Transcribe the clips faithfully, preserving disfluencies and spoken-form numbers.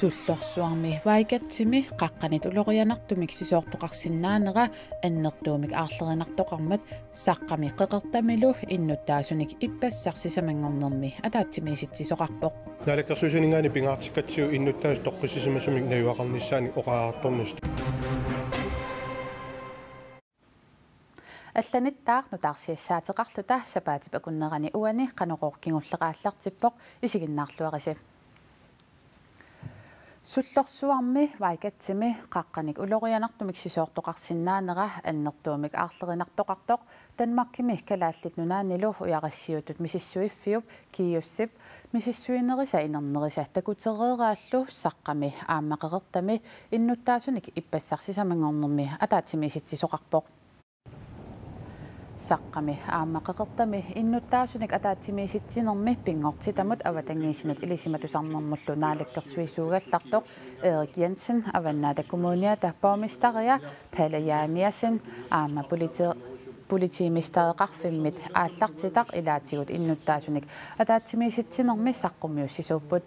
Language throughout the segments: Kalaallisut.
Sullorsuarmi Vaigatsimi qaqqanit ulorianartumik sisoortoqarsinnaanera annertuumik aarlerinartoqarmat Saqqami Qeqertamilu innuttaasunik ippassaq sisamanngornermi ataatsimiisitsisoqarpoq. Naalakkersuisuninngaanniit pingaartikkatsigu innuttaasut toqqissisimasumik najugaqarnissaannik oqariartornissaq. Allanittaaq nutaarsiassaateqarluta sapaatip akunnerani uani Qanorooq kingulleq aallartippoq, isiginnaarluarisi. Sullorsuarmi Vaigatsimi qaqqanik ulorianartumik sisoortoqarsinnaanera annertuumik aarlerinartoqartoq Danmarkimi Kalaallit Nunaannilu ujarassiuutut misissuiffiup GIUS-ip misissuinerisa inernerisa takutereeraallu Saqqami aamma Qeqertami innuttaasunik ippassaq sisamanngornermi ataatsimiisitsisoqarpoq. Saqqami aamma Qeqertami innuttaasunik ataatsimiisitsinermi pinngortitamut avatangiisinut ilisimatusarnermullu naalakkersuisuugallartoq Erik Jensen, Avannaata Kommuniata borgmesteria Palle Jeremiassen aamma politi-, politimestereqarfimmit aallartitaq ilaatigut innuttaasunik ataatsimiisitsinermi saqqummiussisuupput.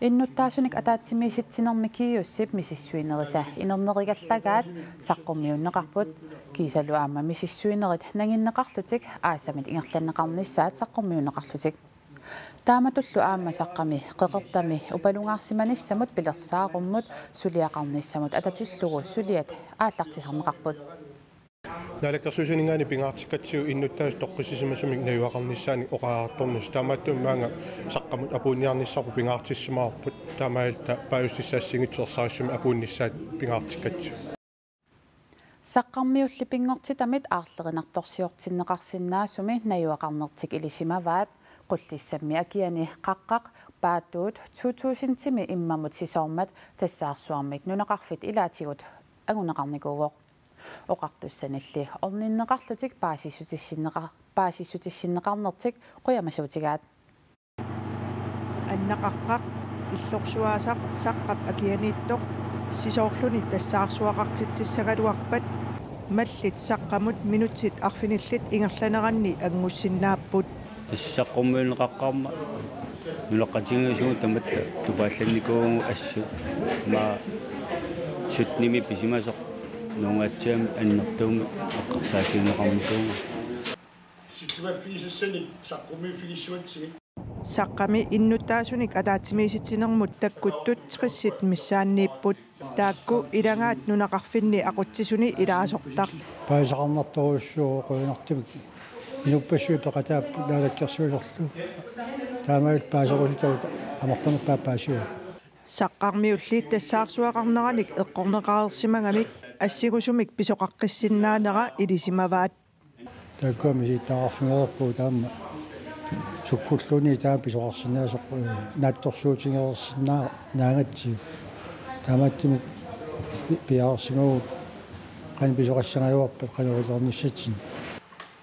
Innuttaasunik ataatsimiisitsinermi GIUS-ip misissuinerisa inernerigallagaat saqqummiunneqarput, kiisalu aamma misissuinerit nanginneqarlutik aasamit ingerlanneqarnissaat saqqummiunneqarlutik. Taamatullu aamma Saqqami Qeqertami upalungaarsimanissamut pilersaarummut suliaqarnissamut atatillugu suliat aallartisarneqarput. Naalakkersuisuninngaanniit pingaartikkatsigu innuttaasut toqqissisimasumik najugaqarnissaannik oqariartornissaq. Taamaattumik maanga Saqqamut apuunniarnissarput pingaartissimavarput, taamaalilluta paasissutissat assigiinngitsut ersarissumik apuunnissaat pingaartikkatsigu. Saqqarmiulli pinngortitamit aarlerinartorsiortinneqarsinnaasumi najugaqarnertik ilisimavaat, Qullissammi akiani qaqqaq Paatuut to tusindimi immamut sisoormat tassaarsuarmit nunaqarfit ilaatigut anguneqarnikuuvoq. Oqartussanilli orninneqarlutik paasissutissinneqa-, paasissutissinneqarnertik qujamasuutigaat. Anna qaqqaq illorsuaasaq Saqqap akianiittoq sisoorluni tassaarsuaqartitsissagaluarpat mallit Saqqamut minutsit arfinillit ingerlaneranni anngussinnaapput. Tassa saqqummiunneqaqqaarmat nunaqqatigiissutigut tamatta tupaallannikuuvugut, assut aamma syttenimi pisimasoq nungaatsiami annertuumik eqqarsaatigineqarnikuuvugut. Sillimaffigisassanik saqqummiuffigissuatsigit. Saqqami innuttaasunik ataatsimiisitsinermut takkuttut tressit missaanniipput. Taakku ilagaat nunaqarfinni aqutsisuni ilaasortaq. Paasisaqarnartorujussuuvoq qujanartumik. Inuppassuit peqataapput naalakkersuisorlu. Taamaalilluta paaserusutavut amerlanerpaat paasivagut. Saqqarmiulli tassaarsuaqarneranik eqqorneqareersimagamik assingusumik pisoqaqqissinnaanera ilisimavaat. Taakkua misilittagaqarfigereerpagut aamma sukkulluunniit taama pisoqarsinnaasoq, eh, naatsorsuutigereersinnaangatsigu. Taamaattumik pi-, piareersimavugut qanoq pisoqassagaluarpat qanoq iliornissatsinnik.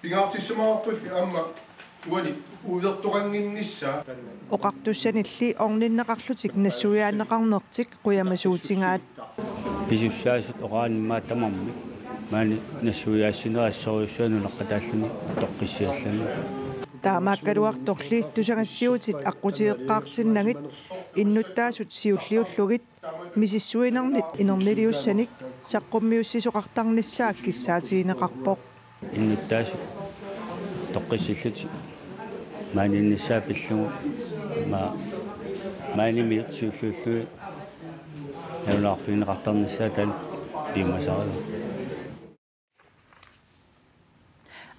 Pingaartissimavarpulli aamma uani uivertoqannginnissaa. Oqartussanilli orninneqarlutik nassuiaanneqarnertik qujamasuutigaat. Pisussaasut oqaannit immaqa tamarmik maani nassuiaassinerit assorujussuaq nunaqqataalluni toqqissiallanngilaat. Taamaakkaluartorli tusagassiuutit aqqutigeqqaartinnagit innuttaasut siulliullugit misissuinernit inerniliussanik saqqummiussisoqartarnissaa kissaatigineqarpoq. Innuttaasut toqqissillutik maaniinnissaat pillugu ma-, maanimiut siulliullugit nalunaarfigineqartarnissaat taanna piumasarivarput.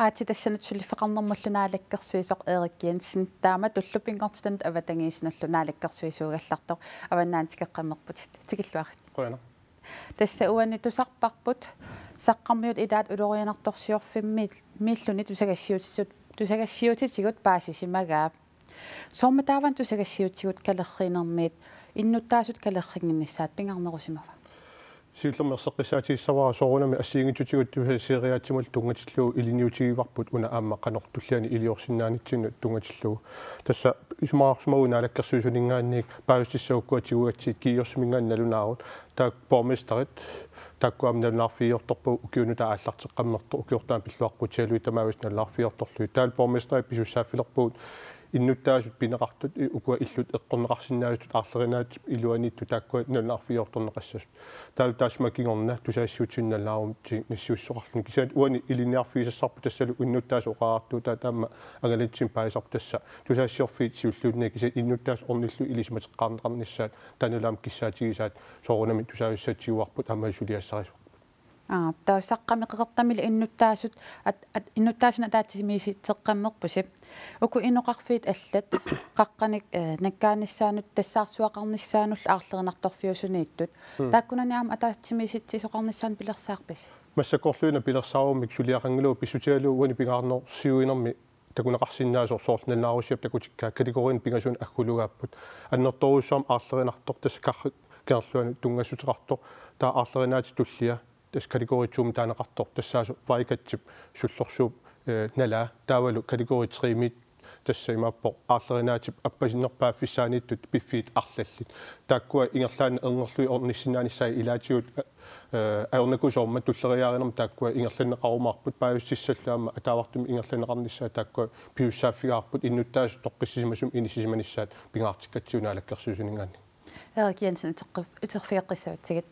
Aatsit tassani suliffeqarnermullu naalakkersuisoq Erik Jensen taamatullu pinngortitanut avatangiisinullu naalakkersuisuugallartoq, Avannaani Tikeqqammerputit, tikilluarit. Qujanaq. Tassa uani tusarparput Saqqarmiut ilaat ulorianartorsiorfimmiilluni tusagassiuutitut-, tusagassiuutitigut paasisimagaa. Soormitaava tusagassiuutitigut kalerriinermiit innuttaasut kalerrinnginnissaat pingaarnerusimava? Siullermik erseqqissaatigissavara soorunami assigiinngitsutigut tusagassioriaatsimullu tunngatillugu ilinniutigivarput una aamma qanoq tulliani iliorsinnaanitsinnut tunngatillugu. Tassa isumaqarsimagutta naalakkersuisuninngaanniit paasissutissat ukkua tigugatsigit GIUS-iminngaanniit nalunaarut. Taakku borgmesterit, Taakkua aamma nalunaarfigiortorpagut ukiunut aallarteqqammersoq ukiortaami pilluaqqutigalugit tamaavisa nalunaarfigiortorlugit. Taavalu borgmesterip pisussaaffilerpugut innuttaasut pineqartut i-, ukua illut eqqorneqarsinnaasutut aarlerinaatsip iluaniittut taakkua nalunaarfigiortorneqassasut. Taavalu taassuma kingorna tusagassiuutitigut nalunaarutigit nassiussisoqarluni. Kisianni uani ilinniarfigisassarput tassalu innuttaasut oqariartuutaat aamma angalanitsinni paasisarput tassa tusagassiorfiit siulliullugit kisianni innuttaasut ornillugit ilisimateqqaarneqarnissaat taannalu aamma kissaatigisaat soorunami tusagassat tiguarput aamma suliassarisugut. Aa, taava Saqqami Qeqertamilu innuttaasut at-, at-, innuttaasunut ataatsimiisitseqqammerpusi. Uku inoqarfiit allat qaqqanik, eh, nakkaanissaannut tassaarsuaqarnissaannullu aarlerinartorfiusuniittut. Mm. Taakkunani aamma ataatsimiisitsisoqarnissaanut pilersaarpisi? Massakkorluinnaq pilersaarummik suliaqanngilagut pissutigalugu uani pingaarnersiuinermi takuneqarsinnaasoq soorlu nalunaarusiap takutikkaa kategoriinit pingasunik aggulugaapput. Annertoorujussuarmik aarlerinartoq tassa Karraq Kangerluanut tunngassuteqartoq taava aarlerinaatsip tullia tassa kategori to-mik taaneqartoq tassaasoq Vaigatsip sullorsuup, eh, nalaa taavalu kategori tre-mit tassa imaappoq aarlerinaatsip appasinnerpaaffigissaaniittut piffiit arlallit. Taakkua ingerlaannaq ernerlugit ornissinnaanissaat ilaatigut, eh, ajornakusoormat tulleriiaarinermut taakkua ingerlanneqarumaarput paasissutissallu aamma ataavartumik ingerlanneqarnissaat taakkua pisussaaffigaarput innuttaasut toqqissisimasumik inissisimanissaat pingaartikkatsigu Naalakkersuisuninngaanniit. Erik Jensen uteqqif-, uterfigeqqissavatsigit.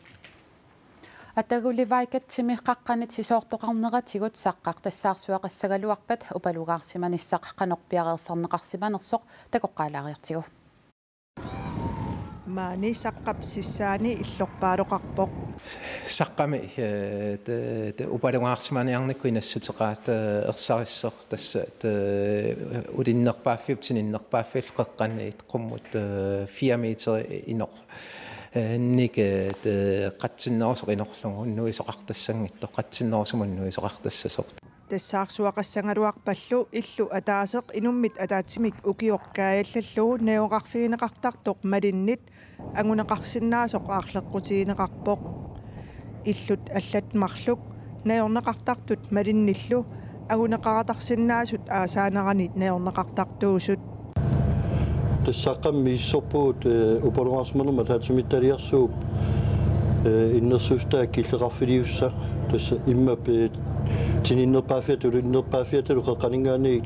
Ataguli Vaigatsimi qaqqanit sisoortoqarneratigut Saqqaq tassaarsuaqassagaluarpat upalungaarsimanissaq qanoq piareersarneqarsimanersoq takoqqaalaariartigu. Maani Saqqap sissaani illorpaaloqarpoq. Saqqami, eh, te, te upalungaarsimaniarnikkut inassuteqaat, eh, ersarissoq tassa, te, ulinnerpaaffiup tininnerpaaffiullu qeqqaniit qummut, eh, fire meter inoq. Eh, nik, eh, te, qatsinnerusoq inorlugu unnuisoqartassanngitsoq, qatsinnerusumut unnuisoqartassasoq. Tassaarsuaqassagaluarpallu illu ataaseq inummit ataatsimik ukioq kaajallallugu najugaqarfigineqartartoq malinnit anguneqarsinnaasoq aarleqqutigineqarpoq. Illut allat marluk najorneqartartut malinnillu anguneqaratarsinnaasut aasaanerani najorneqartartuusut. Tassa Saqqami misissorpugut, eh, upalungaarsimanermut ataatsimiititaliarsuup, eh, innersuussutaa killeqarfiliussaq. Tassa immap, eh, tininnerpaaffiata ulinnerpaaffiatalu qeqqaninngaanniit,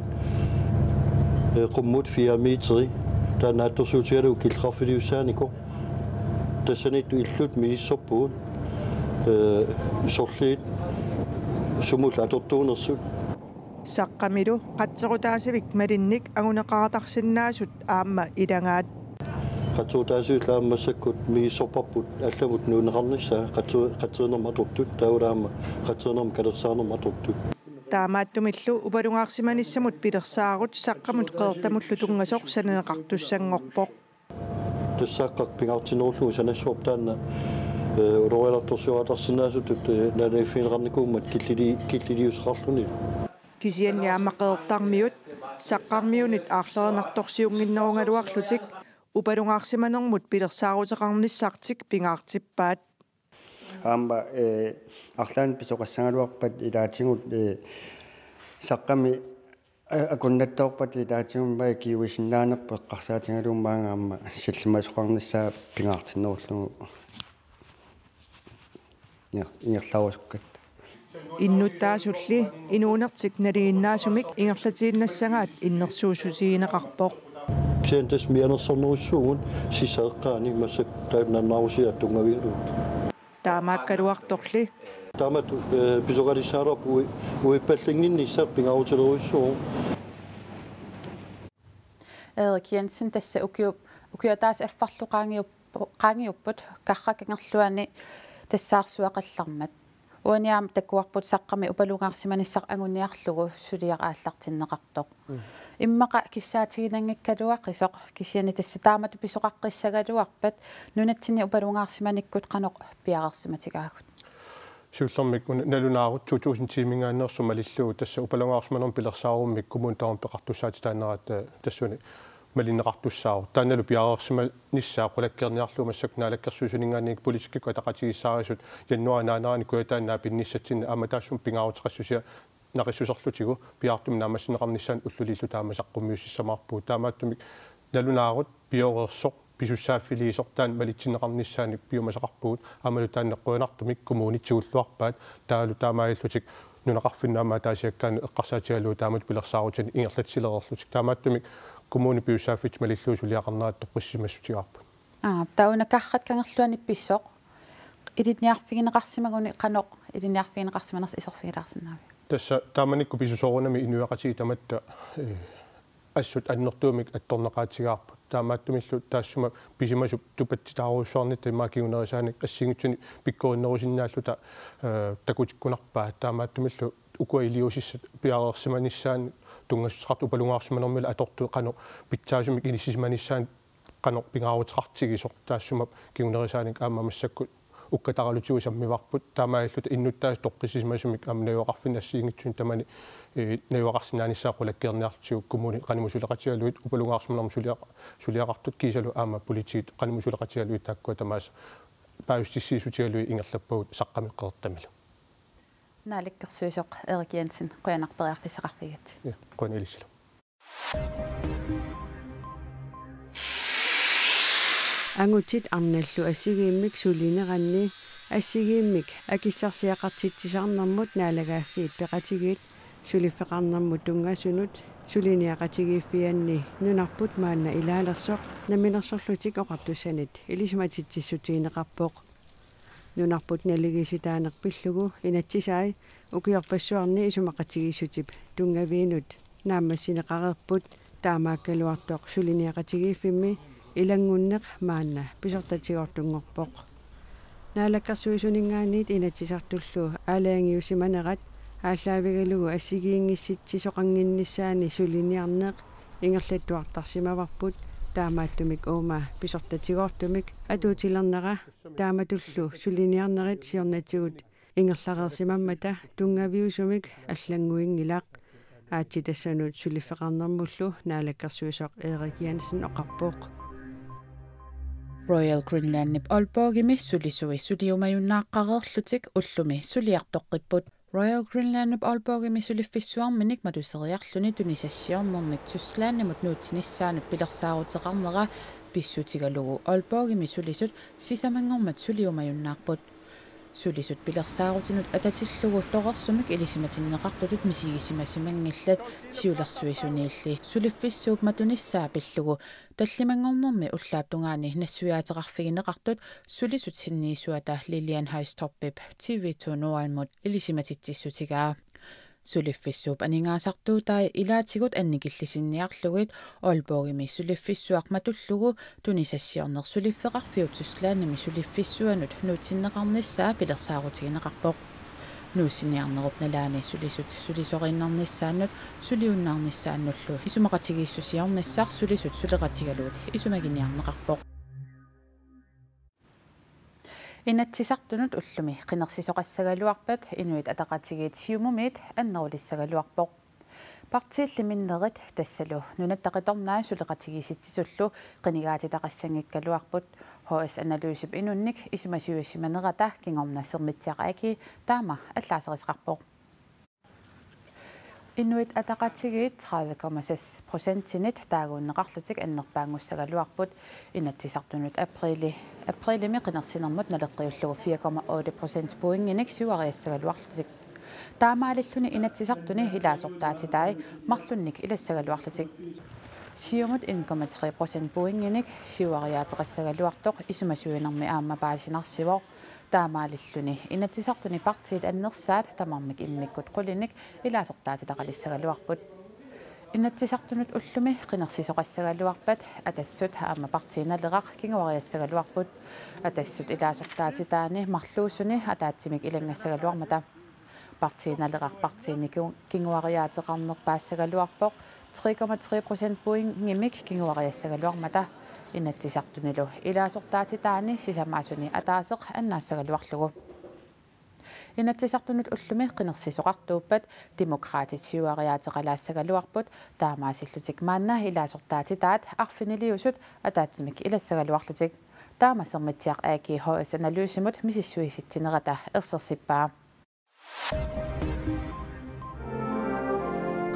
eh, qummut fire meteri. Taanna naatsorsuutigalugu killeqarfiliussaanikoq. Tassaniittoq illut misissorpugut, eh, sorliit sumullu atortuunersut. Saqqamilu qatserutaasivik malinnik anguneqaratarsinnaasut aamma ilagaat. Qatserutaasivik aamma massakkut misissorparput allamut nuunneqarnissaa qatse-, qatserinermut atortut, taavalu aamma qatserinermut kalersaarnermut atortut. Taamaattumillu upalungaarsimanissamut pilersaarut Saqqamut Qeqertamullu tunngasoq sananeqartussanngorpoq. Tassa Saqqaq pingaartinnerullugu sanassavarput taanna, eh, ulorianartorsiortarsinnaasutut, eh, naalagaaffigineqarnikuummat killili-, killiliuseqarluni. Kisianni aamma Qeqertarmiut Saqqarmiunit aarlerinartorsiunnginnerugaluarlutik upalungaarsimanermut pilersaaruteqarnissartik pingaartippaat. Aamma, eh, arlaannik pisoqassagaluarpat ilaatigut, eh, Saqqami, eh, akunnattoorpat ilaatigut aamma ikiuisinnaanerput eqqarsaatigalugu maanga aamma sillimasoqarnissaa pingaartinnerullugu. Ja, ingerlarusukkat. Innuttaasulli inuunertik nalinginnaasumik ingerlatiinnassagaat innersuussutigineqarpoq. Kisianni tassa mianersornerussuugut sissareqqaani massakkut taanna nalunaarusiaq tunngavigalugu. Taamaakkaluartorli. Taamatut, eh, pisoqalissagaluarpoq ui-, uippallanngornissaq pingaarutilerujussuuvoq. Erik Jensen tassa ukiup-, ukioq ataaseq affarlu qaangiup-, qaangiupput Karraq Kangerluani tassaarsuaqallarmat. Uani aamma takuarput Saqqami upalungaarsimanissaq anguniarlugu suliaq aallartinneqartoq. Mm. Immaqa kissaatiginanngikkaluaqisoq kisianni tassa taamatut pisoqaqqissagaluarpat nunatsinni upalungaarsimanikkut qanoq piareersimatigaagut? Siullermik una nalunaarut to tusind ti-minngaanneersoq malillugu tassa upalungaarsimanermut pilersaarummik kommunit tamarmik peqartussaatitaanerat, eh, tassuuna malinneqartussaavoq. Taannalu piareersimanissaa qulakkeerniarlugu massakkut Naalakkersuisuninngaanniit politikkikkut ataqatigiissaarisut januaarip naanerani Kujataani naapinnissatsinni aamma taassuma pingaaruteqassusia naqissuserlutigu piaartumik naammassineqarnissaanut ullulillu taama saqqummiussissamaarpugut. Taamaattumik nalunaarut pioreersoq pisussaaffiliisortaani malitsinneqarnissaannik piumasaqarpugut, aammalu taanna qujanartumik kommunit tigulluarpaat, taavalu taamaalillutik nunaqarfinni aamma ataasiakkaanut eqqarsaatigalugu taamatut pilersaarutinik ingerlatsilereerlutik. Taamaattumik kommuni pisussaaffitsit malillugu suliaqarnerat toqqissisimassutigaarput. Aa, taava una Karrat Kangerluanit pisoq ilinniarfigineqarsimaguni qanoq ilinniarfigineqarsimanersoq iserfigilaarsinnaaviuk? Tassa taamanikkut pisusoorunami inuiaqatigiit tamatta, eh, assut annertuumik attorneqaatigaarput. Taamaattumillu taassuma pisimasup tupatsitaarujussuarnitta immaqa kingunerisaanik assigiinngitsunik pikkorinnerusinnaalluta, eh, takutikkunarpaa. Taamaattumillu ukua iliuusissat piareersimanissaannik tunngassuteqartut upalungaarsimanermili atortut qanoq pitsaasumik inissisimanissaannik qanoq pingaaruteqartigisoq taassuma kingunerisaanik aamma massakkut ukkataralutigu sammivarput, taamaalilluta innuttaasut toqqissisimasumik aamma najugaqarfinni assigiinngitsunik tamani, eh, najugaqarsinnaanissaat qulakkeerniarlutigu kommunit qanimut suleqatigalugit upalungaarsimanermut suliaq-, suliaqartut kiisalu aamma politiit qanimut suleqatigalugit taakkua tamaasa paasissutissiissutigalugit ingerlappagut Saqqami Qeqertamilu. Naalakkersuisoq Erik Jensen, qujanaq periarfissaqarfigigatsigit. Ja, qujanaq ilissilu. Angutit arnallu assigiimmik sulineranni assigiimmik akissarsiaqartitsisarnermut Naalagaaffiit Peqatigiit suliffeqarnermut tunngasunut suliniaqatigiiffianni nunarput maanna ilaalersoq Namminersorlutik Oqartussanit ilisimatitsissutigineqarpoq. Nunarput naligiissitaaneq pillugu inatsisai ukiorpassuarni isumaqatigiissutip tunngaviinut naammassineqareerput, taamaakkaluartoq suliniaqatigiiffimmi ilanngunneq maanna pisortatigoortunngorpoq. Naalakkersuisuninngaanniit Inatsisartullu aalajangiussimanerat aallaavigalugu assigiinngissitsisoqannginnissaani suliniarneq ingerlattuartarsimavarput, taamaattumik uuma pisortatigoortumik atuutilernera taamatullu suliniarnerit siornatigut ingerlareersimammata tunngaviusumik allannguinngilaq. Aatsitassanut suliffeqarnermullu naalakkersuisoq Erik Jensen oqarpoq. Royal Greenlandip Aalborgimi sulisui suliumajunnaarlutik ullumi suliartoqqipput. Royal Greenlandip Aalborgimi suliffissuarminik matuseriarluni tunisassiornermik Tysklandimut nuutsinissaanut pilersaaruteqarnera pissutigalugu Aalborgimi sulisut sisamanngormat suliumajunnaarput. Sulisut pilersaarutinut atatillugu torersumik ilisimatinneqartutut misigisimasimanngillat siulersuisuniilli. Suliffissuup matunissaa pillugu tallimanngornermi ullaap tungaani nassuiaateqarfigineqartut sulisut sinniisuata Lilian Højtorpip T V to Nordimut ilisimatitsissutigaa. Suliffissuup aningaasartuutai ilaatigut annikillisinniarlugit Aalborgimi suliffissuaq matullugu tunisassiorneq suliffeqarfiup Tysklandimi suliffissuanut nuutsinneqarnissaa pilersaarutigineqarpoq. Nuussiniarnerup nalaani sulisut sulisoriinnarnissaannut suliunnaarnissaannullu isumaqatigiissusiornissaq sulisut suleqatigalugit isumaginiarneqarpoq. Inatsisartunut ullumi qinersisoqassagaluarpat Inuit Ataqatigiit Siumumiit annerulissagaluarpoq. Partiilli minnerit tassalu Nunatta Qitornai suleqatigiissitsisullu qinigaatitaqassanngikkaluarput. H S Analysip inunnik isumasiuissimanerata kingorna Sermitsiaq A/S taama allaaserisaqarpoq. Inuit Ataqatigiit tredive komma seks procentinit taaguunneqarlutik annerpaanngussagaluarput Inatsisartunut apriili, apriilimi qinersinermut naleqqiullugu fire komma otte procentpointinik siuariassagaluarlutik. Taamaalilluni Inatsisartuni ilaasortaatitai marlunnik ilassagaluarlutik. Siumut en komma tre procentpointinik siuariaateqassagaluartoq isumasuinermi aamma paasinarsivoq. Taamaalilluni Inatsisartuni partiit annersaat tamarmik immikkut qulinik ilaasortaatitaqalissagaluarput. Inatsisartunut ullumi qinersisoqassagaluarpat Atassut aamma Partii Naleraq kinguariassagaluarput. Atassut ilaasortaatitaani marluusuni ataatsimik ilanngassagaluarmata. Partii Naleraq partiini kingu-, kinguariaateqarneq paassagaluarpoq tre komma tre procentpointimik kinguariassagaluarmata. Inatsisartunilu ilaasortaatitaani sisamaasuni ataaseq annaassagaluarlugu. Inatsisartunut ullumi qinersisoqartuuppat Demokraatit siuariaateqalaassagaluarput, taamaasillutik maanna ilaasortaatitaat arfiniliusut ataatsimik ilassagaluarlutik. Taama Sermitsiaq A/S H S Analysemut misissuisitsinerata ersersippaa.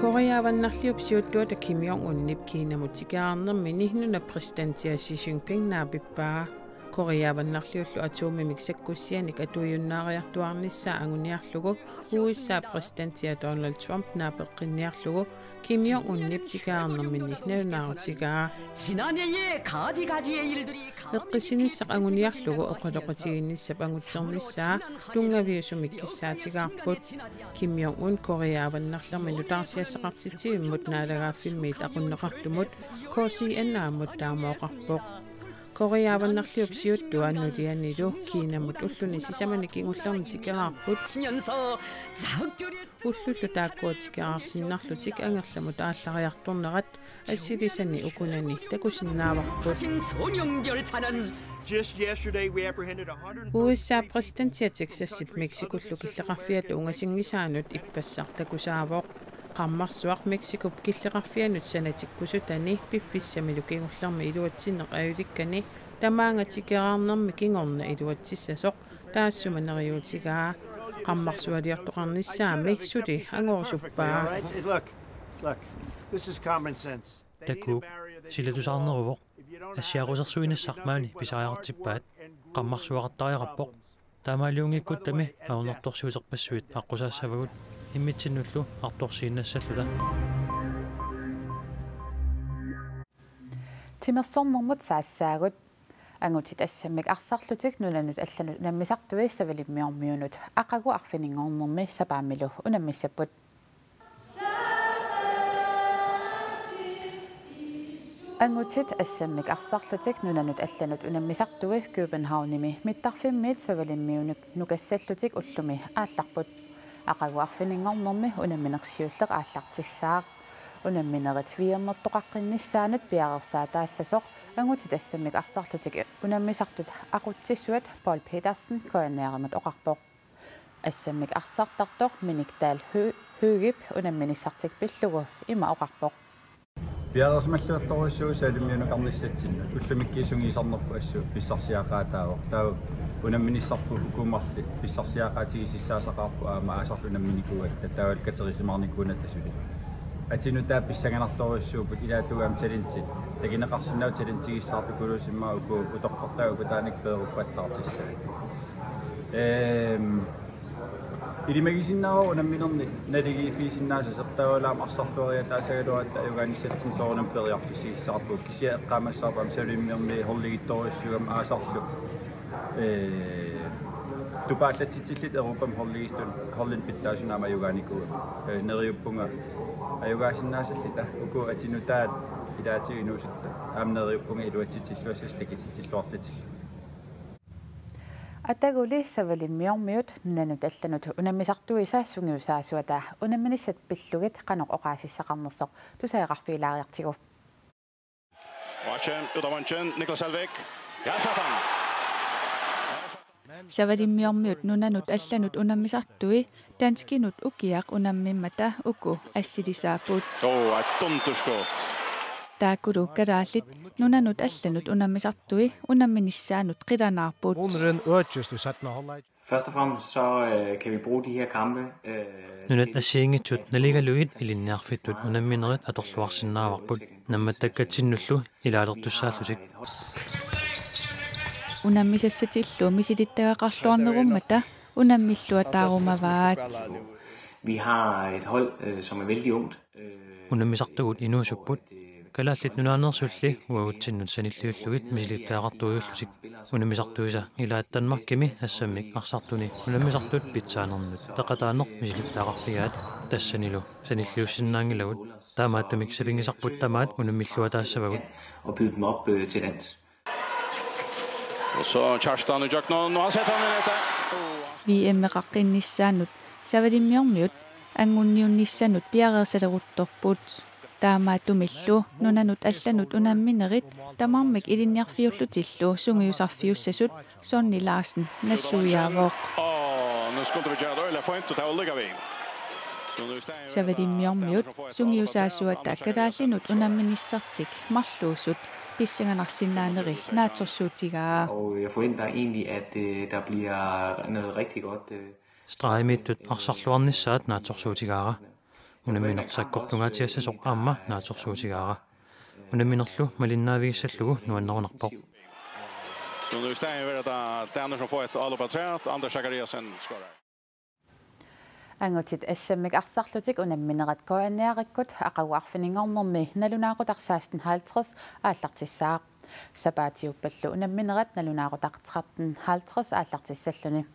Korea Avannarliup siuttuata Kim Jong-unip Kinamut tikeraarnermini nunap præsidentia Xi Jinping naapippaa. Korea Avannarliullu atomimik sakkussianik atuijunnaariartuaarnissaa anguniarlugu U S A præsidentia Donald Trump naapeqqinniarlugu Kim Jong-unip tikeraarnermini nalunaarutigaa. 지난해에 가지가지의 일들이 Eqqissinissaq anguniarlugu oqaloqatigiinnissap angutsernissaa tunngaviusumik kissaatigaarput. Kim Jong-un Korea Avannarlermi nutaarsiassaqartitsivimmut naalagaaffimmiit aqunneqartumut K C N A-mut taama oqarpoq. Korea Avannarliup siuttua nulianilu Kinamut ulluni sisamani kingullerni tikeraarput. Ullullu taakkua tikeraarsinnarlutik angerlamut aallariartornerat assilisani ukunani takusinnaavarput. Just yesterday, we apprehended one hundred U S A præsidentia Texasip Mexicollu killeqarfiata ungasinngisaanut ippassaq takusaavoq. Qarmarsuaq Mexicop killeqarfianut sanatikkusutani piffissamilu kingullermi iluatsinneq ajulikkani tamaanga tikeraarnermi kingorna iluatsissasoq taassuma neriuutigaa. Qarmarsualiortoqarnissaami suli angorusuppaa. Look, look, this is common sense. Takuuk, silatusaarneruvoq. Assiaqusersuinissaq maani pisariaqartippaat. Qarmarsuaqartariaqarpoq. Taamaaliunngikkutta ajornartorsiuterpassuit aqqusaassavagut immitsinnullu artorsiinnassalluta. Timersornermut saassaagut. Angutit assammik arsarlutik nunanut allanut unammisartui Savalimmiormiunut aqagu arfininngornermi sapaammilu unammissapput. Angutit assammik arsarlutik nunanut allanut unammisartui Københavnimi mittarfimmiit Savalimmiunut nukassallutik ullumi aallarput. Aqagu arfininngornermi unammineq siulleq aallartissaaq. Unamminerit V M-ertoqaqqinnissaanut piareersaataassasoq angutit assammik arsarlutik unammisartut aqutsisuat Poul Petersen K N R-imut oqarpoq. Assammik arsartartoq Minik Dahl Hø-, Høegh-ip unamminissartik pillugu ima oqarpoq. Piareersimalluartorujussuuvoq Savalimmiunukarnissatsinnut. Ullumikkut sungiusarnerput assut pissarsiaqaataavoq. Taava unamminissarput uku marluk pissarsiaqaatigisassaasaqaarput aamma aasarlu unamminikuugatta taavalu katersimaarnikuugatta suli. Atit nutaat pissanganartorujussuupput ilaatigut aamma talentit. Takuneqarsinnaavoq talentigissaartukuluusimmaa uku utoqqartaat uku taanna peeruppattaartissaat. Ehm, Ilimagisinnaavoq unamminerni naligiiffigisinnaasasoq taavalu aamma arsarluariataasagaluaratta ajugaanissatsinni soorunami periarfissigissaarpugut kisianni eqqaamassavarput aamma Savalimmiormiut holdigittorujussuugami aasarlu. Ee, tupaallatsitsillutik Europami holdigistut holdinik pitsaasunut aamma ajugaanikuugami. Ee, neriuppunga ajugaasinnaasalluta uku atit nutaat ilaatigut inuusuttut aamma neriuppunga iluatsitsilluassasoq takutitsilluarlutillu. Ataguli Savalimmiormiut nunanut allanut unammisartuisa sungiusaasuata unamminissat pillugit qanoq oqaasissaqarnersoq tusagaqarfigilaariartigu. Watchen, Peter Watchen, Niklas Alvik. Ja, sådan. Savalimmiormiut nunanut allanut unammisartui danskinut ukiaq unammimmata uku assilisaapput. Åh, et dunderskott. Taakkulu kalaallit nunanut allanut unammisartui unamminissaannut qilanaarput. Munurinn økist í seinna hálfleik. Først og fremmest så øh, kan vi bruge de her kampe øh, Nunat assigiinngitsut naligalugit ilinniarfittut unamminerit atorluarsinnaavarput nammattakkatsinnullu ilaalertussaallutik. Unammisassatillu misilittagaqarluarnerummata unammilluataarumavaat. Vi har et hold, øh, som er vældig ungt. Unammisartugut inuusupput. Kalaallit Nunaanersulli uagutsinnut sanilliullugit misilittagaqartuiullutik. Unammisartuisa ilaat Danmarkimi assammik arsartuni unammisartut pitsaanernut peqataaneq misilittagaqarfigaat tassanilu sanilliussinnaanngilagut. Taamaattumik sapinngisarput tamaat unammilluataassavagut. Og byde dem op øh, til dans. Og så Kjartan Jaknon, og han sætter ham i nettet. V M-eqaqqinnissaanut Savalimmiormiut angunniunnissanut piareersaleruttorput. Taamaattumillu nunanut allanut unamminerit tamarmik ilinniarfiullutillu sungiusarfiussasut Sonny Larsen nassuiaavoq. Og nu skulle vi gøre det, eller for enten, der ligger vi. Savalimmiormiut sungiusaasuata kalaallinut unamminissartik marluusut pissanganarsinnaaneri naatsorsuutigaa. Og jeg forventer egentlig, at øh, der bliver noget rigtig godt. Øh. Stregimiittut arsarluarnissaat naatsorsuutigaara. Unammineq sakkortungaatsiassasoq aamma naatsorsuutigaara. Unamminerlu malinnaavigissallugu nuannerunarpoq. Så nu i stedet för att Danner som får ett avlopp av träet, Anders Zachariasen skorar. Angutit S M-ip arsarlutik unamminerat K N R-ikkut aqagu arfininngornermi nalunaaqutaq seksten halvtreds aallartissaaq. Sapaatiuppallu unamminerat nalunaaqutaq tretten halvtreds aallartissalluni.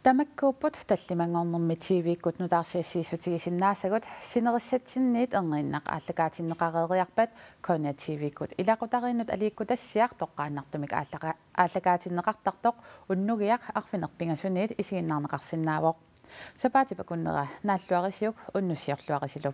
Tamakkuupput tallimanngornermi T V-kkut nutaarsiassiissutigisinnaasagut sinerissatsinniit erniinnaq aallakaatinneqareeriarpat K N R T V-kkut ilaqutariinnut aliikkutassiaq toqqaannartumik aallaka- aallakaatinneqartartoq unnugiaq arfineq-pingasuniit isiginnaarneqarsinnaavoq. Sapaatip akunnera naalluarisiuk unnussiorluarisilu.